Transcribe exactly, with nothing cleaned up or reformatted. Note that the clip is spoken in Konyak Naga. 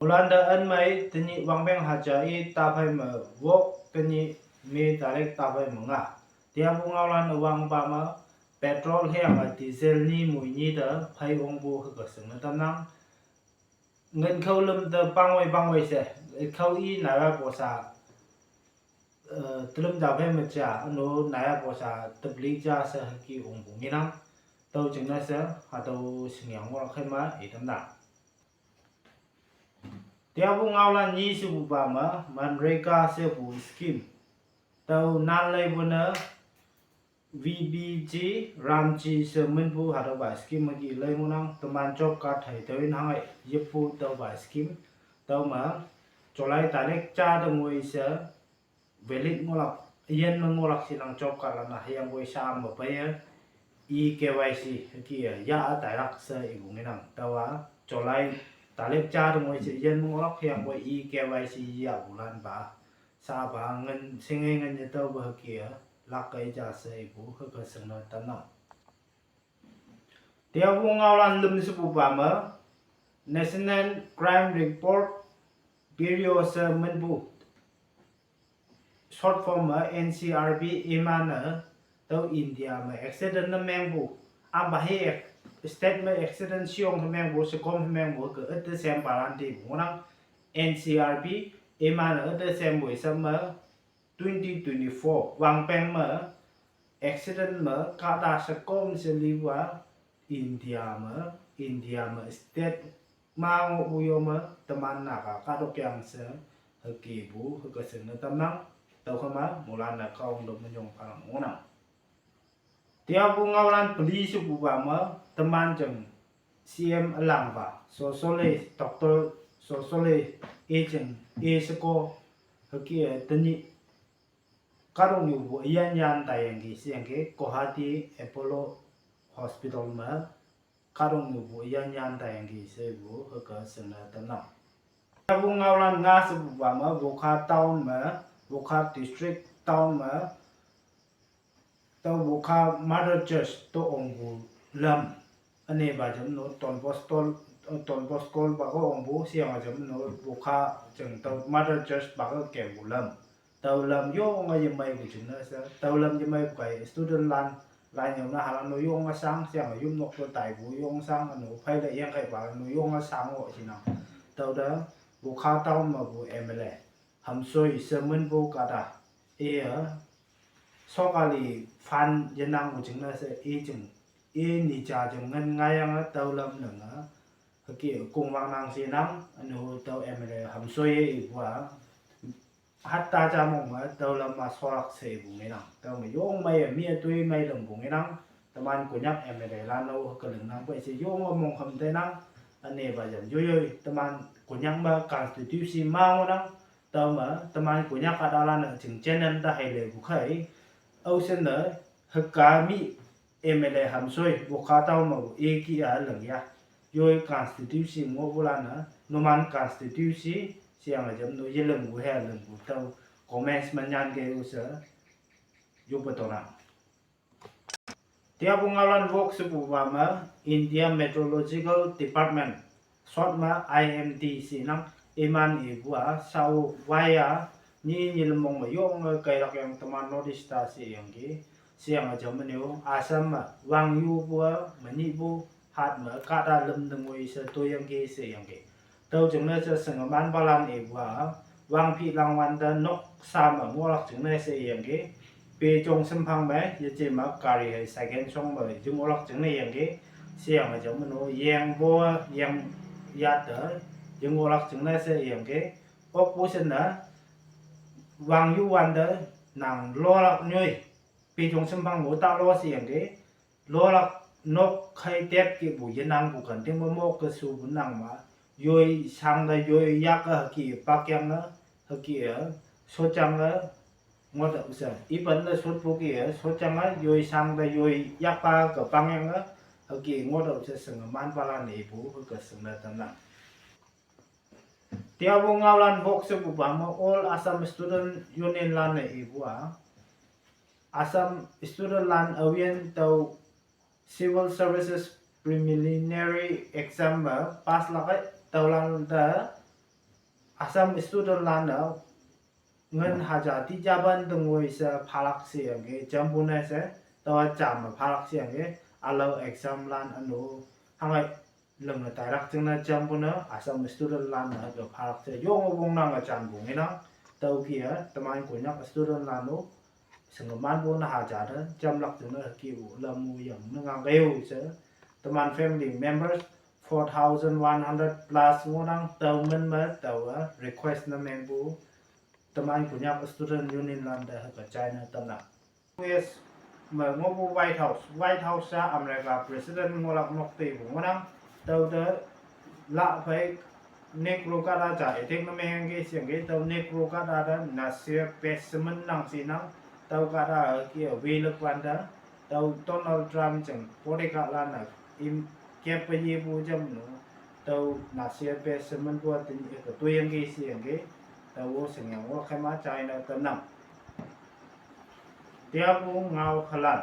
Ulanda anmai tenyih wangpeng haja i taphai me wok tenyih me tarik taphai me nga. Tiapu ngaolan awang pa me petrol hüyange diesel nyi mui nyi te phei ongpu hüke shingne tamnang. Ngin khao lüm te pangwei pangwei she, khao i naiwa posa, eh, telüm ja phei me ja, ano naiwa posa tepli ja she hüke ongpu ngenang. Tüo jingne she, hatüo shingyang ngohlak kheima, i tamnang. Tiapu ngaolan nyi shepupa me, MGNREGA shepu scheme. Tüo nan leipu ne, V B G RAM G she minpu hatüopa scheme hüke lei ngohnang, teman job card hei tüo in hangai yeppu tüopa scheme. Tüome, July tarik ja te ngoi she valid ngohlak, yin me ngohlak shinang job card lan-a hüyangpoi sha me peiye e-K Y C hüke ya tailak she ipu ngenang. Tüowa, July tarik ja te ngoi she yin me ngohlak hüyangpoi e-K Y C yahpulan pa. Shapa ngin, shinge ngin yetaopa hüke, lak kei ja she ipu hüke shingne tamnang. Tiapu ngaolan lüm shepupa me, National Crime Report Bureau she minpu, short form me N C R B, iman-e, tüo India me accident ne mengpu, ampa hi ac-, state me accident shiyong he mengpu, shekom he mengpu, ke üte sempalan tepu ngohnang, N C R B, iman-e üte sempu isam me, twenty twenty-four wangpeng me, accident me kahta shekom she lipu-a, India me, India me state ma ngohpu yo me, teman Naga kahtok yang she, hükepu hüke shingne tamnang. Tüokhei ma moilan-e Kahwang te minyong phalak ngohnang. Tiapu ngaolan peli shepupa me, teman jing C M ülangpa, Sosole, Doctor Sosole, e jing, e sheko, hüke tenyih kahtoknyupu üyan yan taiyangki sheyangki Guwahati Apollo Hospital me, kahtoknyupu üyan yan taiyangki shepu hüke shingne tamnang. Tiapu ngaolan nga shepupa me, Wokha town me, Wokha district town me, tüo Wokha Mother Church to ongpu lam. Ünepa jamno Don Bosco, Don Bosco pa ko ongpu sheyange jamno Wokha jing tüo Mother Church pa ko kempu lam. Tüo lam yonge yemeipu jingne she, tüo lam yemeipu kaiye student lan, lan yonge halan no yonge shang sheyange yopnok to taipu yong shang, üno pheile yengkheipa no yonge shang-o shinang. Tüote, Wokha town mepu M L A, Hamsoi she minpu kahta, iye, sokali fund yenangpu jingne she i jing, i ni ja jing ngin ngaiyange tüo lam nange, hüke kongwangnang shenang, üno tüo M L A Hamsoi-e ipu-a, hatta ja mong me tüo lam ma sholak she ipu ngenang. Tüome yong meiye mi toi mei lingpu ngenang, teman Konyak M L A lan-o hüke lingnang pei she yonge mongkhüm teinang, ünepa jam yoiyoi teman Konyak me constitution ma ngohnang, tüome teman Konyak kahtalan-e jing channel ta heilepu khei, aoshinne, hüka mi M L A Hamsoi, Wokha town mepu eki-a lingya. Yoi constitution ngohpulan-e, numan constitution, sheyange jamno yelingpu he lingpu tüo comments me nyan keu she, yoppe tonang. Tiapu ngaolan wok shepupa me, India Meteorological Department, short me I M D shenang, iman ipu-a, shao wai-a, nyi nyi lemmong me yonge keilak yang teman North East te sheyangki, sheyange jamno, Assam me, wangyupu-a, menyihpu, hat me, kahta lüm te ngoi she toiyangki sheyangki. Tüo jingne she shingemanpalan ipu-a, wangphit langwante nok sha me ngohlak jingne sheyangki, pejong shemphang me, yeje me gari hei second shong me yengohlak jingne yangki, sheyange jamno, yengpo, yeng yate, yengohlak jingne sheyangki, okpu shinne, wangyu wante, nang lolak nyoi, pejong shemphang mo ta lo sheyangki, lolak nok khei tep kehpu yenangpu ken tingme mok ke shupu nang ma, yoi shangte yoi yak-e hüke pakyange, hüke-e, shotyange, ngohtao she, ipan te shotpu ke-e, shotyange, yoi shangte yoi yakpa ke pangyange, hüke ngohtao she shingemanpalan-e ipu hüke shingne tamnang. Tiapu ngaolan wok shepupa me All Assam Student Union lan-e ipu-a, Assam student lan aoyin tüo Civil Services Preliminary Exam me pass lak-e tüolan te Assam student lan-e ngin haja tijaban tengoi she phalak sheyangki, jampu ne she, taowa jam me phalak sheyangki, ülao exam lan üno, hangai linge tailak jingne jampu ne, Assam student lan-e hüke phalak she, yonge wongnange janpu ngenang, tüokih-e, teman Konyak student lan-o, shingemanpu ne haja te, jamlak jingne hüke-o, lam-o yang ne ngangkei-o she, teman family members, four thousand one hundred plus ngohnang, tao min me, taowa request ne mengpu, teman Konyak Student Union lan te hüke china tamnang. U S me ngohpu White House, White House-a America President ngohlak nok tepu ngohnang, tüote lah phei Negro kahta ja attack ne mengyangki sheyangki, tüo Negro kahta te Nasir Basement nang shinang, tüo kahta hüke-e welak wante, tüo Donald Trump jing bodyguard lan-e im keppe yepu jamno, tüo Nasir Basement pu-a tenyih-e toiyangki sheyangki, tao-o shingyang-o kheima china tamnang. Tiapu ngao halan.